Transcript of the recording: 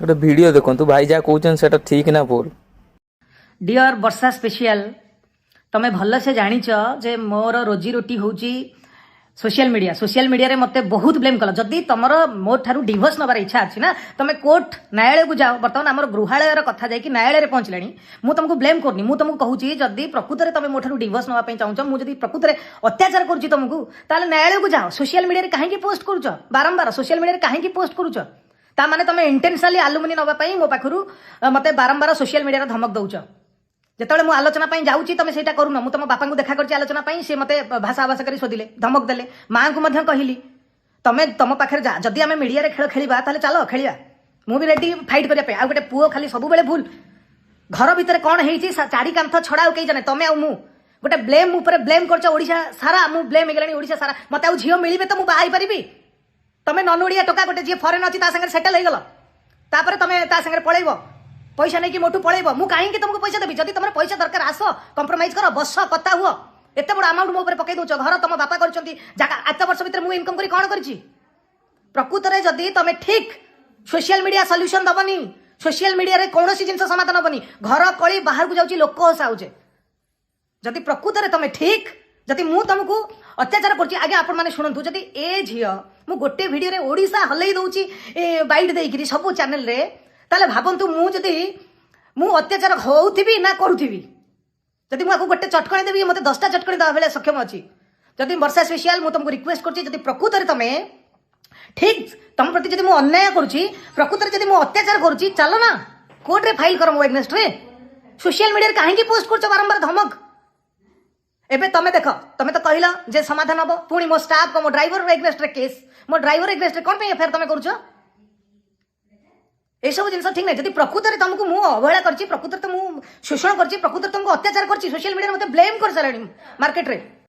ଗୋଟେ ଭିଡ଼ିଓ ଦେଖନ୍ତୁ, ଭାଇ ଯାହା କହୁଛନ୍ତି ସେଟା ଠିକ୍ ନା ଭୁଲ? ଡିଅର୍ ବର୍ଷା ସ୍ପେଶିଆଲ, ତମେ ଭଲସେ ଜାଣିଛ ଯେ ମୋର ରୋଜି ରୋଟି ହେଉଛି ସୋସିଆଲ ମିଡ଼ିଆ। ସୋସିଆଲ ମିଡ଼ିଆରେ ମୋତେ ବହୁତ ବ୍ଲେମ୍ କଲ। ଯଦି ତମର ମୋ ଠାରୁ ଡିଭୋର୍ସ ନେବାର ଇଚ୍ଛା ଅଛି ନା, ତମେ କୋର୍ଟ ନ୍ୟାୟାଳୟକୁ ଯାଅ। ବର୍ତ୍ତମାନ ଆମର ଗୃହାଳୟର କଥା ଯାଇକି ନ୍ୟାୟାଳୟରେ ପହଞ୍ଚିଲାଣି। ମୁଁ ତମକୁ ବ୍ଲେମ୍ କରୁନି। ମୁଁ ତମକୁ କହୁଛି, ଯଦି ପ୍ରକୃତରେ ତମେ ମୋ ଠାରୁ ଡିଭୋର୍ସ ନେବା ପାଇଁ ଚାହୁଁଛ, ମୁଁ ଯଦି ପ୍ରକୃତରେ ଅତ୍ୟାଚାର କରୁଛି ତମକୁ, ତାହେଲେ ନ୍ୟାୟାଳୟକୁ ଯାଅ। ସୋସିଆଲ ମିଡ଼ିଆରେ କାହିଁକି ପୋଷ୍ଟ କରୁଛ? ବାରମ୍ବାର ସୋସିଆଲ ମିଡ଼ିଆରେ କାହିଁକି ପୋଷ୍ଟ କରୁଛ? ତା ମାନେ ତମେ ଇଣ୍ଟେନସନାଲି ଆଲିମନି ନେବା ପାଇଁ ମୋ ପାଖରୁ ମୋତେ ବାରମ୍ବାର ସୋସିଆଲ ମିଡ଼ିଆରେ ଧମକ ଦଉଛ। ଯେତେବେଳେ ମୁଁ ଆଲୋଚନା ପାଇଁ ଯାଉଛି, ତମେ ସେଇଟା କରୁନ। ମୁଁ ତମ ବାପାଙ୍କୁ ଦେଖା କରିଛି ଆଲୋଚନା ପାଇଁ, ସେ ମୋତେ ଭାଷା ଆଭାସ କରି ଶୋଧିଲେ, ଧମକ ଦେଲେ। ମାଆଙ୍କୁ ମଧ୍ୟ କହିଲି, ତମେ ତମ ପାଖରେ ଯା। ଯଦି ଆମେ ମିଡ଼ିଆରେ ଖେଳ ଖେଳିବା, ତାହେଲେ ଚାଲ ଖେଳିବା। ମୁଁ ବି ରେଡି ଫାଇଟ୍ କରିବା ପାଇଁ। ଆଉ ଗୋଟେ ପୁଅ ଖାଲି ସବୁବେଳେ ଭୁଲ। ଘର ଭିତରେ କ'ଣ ହେଇଛି, ଚାରି କାନ୍ଥ ଛଡ଼ା ଆଉ କେହି ଜାଣେ, ତମେ ଆଉ ମୁଁ। ଗୋଟେ ବ୍ଲେମ୍ ଉପରେ ବ୍ଲେମ୍ କରୁଛ। ଓଡ଼ିଶା ସାରା ମୁଁ ବ୍ଲେମ୍ ହେଇଗଲାଣି, ଓଡ଼ିଶା ସାରା। ମତେ ଆଉ ଝିଅ ମିଳିବେ ତ ମୁଁ ବାହା ହେଇପାରିବି? ତମେ ନନ୍ ଓଡ଼ିଆ ଟୋକା ଗୋଟେ ଯିଏ ଫରେନ୍ ଅଛି, ତା ସାଙ୍ଗରେ ସେଟେଲ୍ ହେଇଗଲ। ତାପରେ ତମେ ତା ସାଙ୍ଗରେ ପଳେଇବ, ପଇସା ନେଇକି ମୋଠୁ ପଳେଇବ। ମୁଁ କାହିଁକି ତମକୁ ପଇସା ଦେବି? ଯଦି ତମର ପଇସା ଦରକାର, ଆସ, କମ୍ପ୍ରମାଇଜ କର, ବସ, କଥା ହୁଅ। ଏତେ ବଡ଼ ଆମାଉଣ୍ଟ ମୋ ଉପରେ ପକେଇ ଦଉଛ। ଘର ତମ ବାପା କରିଛନ୍ତି, ଜାଗା। ଏତେ ବର୍ଷ ଭିତରେ ମୁଁ ଇନକମ୍ କରି କ'ଣ କରିଛି? ପ୍ରକୃତରେ ଯଦି ତମେ ଠିକ, ସୋସିଆଲ ମିଡିଆ ସଲ୍ୟୁସନ ଦବନି। ସୋସିଆଲ ମିଡିଆରେ କୌଣସି ଜିନିଷ ସମାଧାନ ହବନି। ଘର କଳି ବାହାରକୁ ଯାଉଛି, ଲୋକ ହସାଉଛେ। ଯଦି ପ୍ରକୃତରେ ତମେ ଠିକ, ଯଦି ମୁଁ ତମକୁ ଅତ୍ୟାଚାର କରୁଛି, ଆଜ୍ଞା ଆପଣମାନେ ଶୁଣନ୍ତୁ, ଯଦି ଏ ଝିଅ, ମୁଁ ଗୋଟେ ଭିଡ଼ିଓରେ ଓଡ଼ିଶା ହଲେଇ ଦଉଛି ଏ ବାଇଟ୍ ଦେଇକିରି ସବୁ ଚ୍ୟାନେଲରେ, ତାହେଲେ ଭାବନ୍ତୁ ମୁଁ ଯଦି ମୁଁ ଅତ୍ୟାଚାର ହଉଥିବି ନା କରୁଥିବି। ଯଦି ମୁଁ ଆକୁ ଗୋଟେ ଚଟକଣି ଦେବି, ମୋତେ 10ଟା ଚଟକଣି ଦେବା ଭଳିଆ ସକ୍ଷମ ଅଛି। ଯଦି ବର୍ଷା ସ୍ପେଶିଆଲ, ମୁଁ ତମକୁ ରିକ୍ୱେଷ୍ଟ କରୁଛି, ଯଦି ପ୍ରକୃତରେ ତମେ ଠିକ, ତମ ପ୍ରତି ଯଦି ମୁଁ ଅନ୍ୟାୟ କରୁଛି, ପ୍ରକୃତରେ ଯଦି ମୁଁ ଅତ୍ୟାଚାର କରୁଛି, ଚାଲ ନା, କୋର୍ଟରେ ଫାଇଲ୍ କର ମୋ ଏଗନେଷ୍ଟରେ। ସୋସିଆଲ ମିଡ଼ିଆରେ କାହିଁକି ପୋଷ୍ଟ କରୁଛ ବାରମ୍ବାର ଧମକ? ଏବେ ତମେ ଦେଖ, ତମେ ତ କହିଲ ଯେ ସମାଧାନ ହବ, ପୁଣି ମୋ ଷ୍ଟାଫ୍, ମୋ ଡ୍ରାଇଭର ଏଗନେଷ୍ଟରେ କେସ୍। ମୋ ଡ୍ରାଇଭର ଏଗନେଷ୍ଟରେ କ'ଣ ପାଇଁ ଏଫଆଇଆର ତମେ କରୁଛ? ଏସବୁ ଜିନିଷ ଠିକ ନାହିଁ। ଯଦି ପ୍ରକୃତରେ ତମକୁ ମୁଁ ଅବହେଳା କରିଛି, ପ୍ରକୃତରେ ତ ମୁଁ ଶୋଷଣ କରିଛି, ପ୍ରକୃତରେ ତମକୁ ଅତ୍ୟାଚାର କରିଛି, ସୋସିଆଲ ମିଡ଼ିଆରେ ମୋତେ ବ୍ଲେମ୍ କରିସାରିଲାଣି ମାର୍କେଟରେ।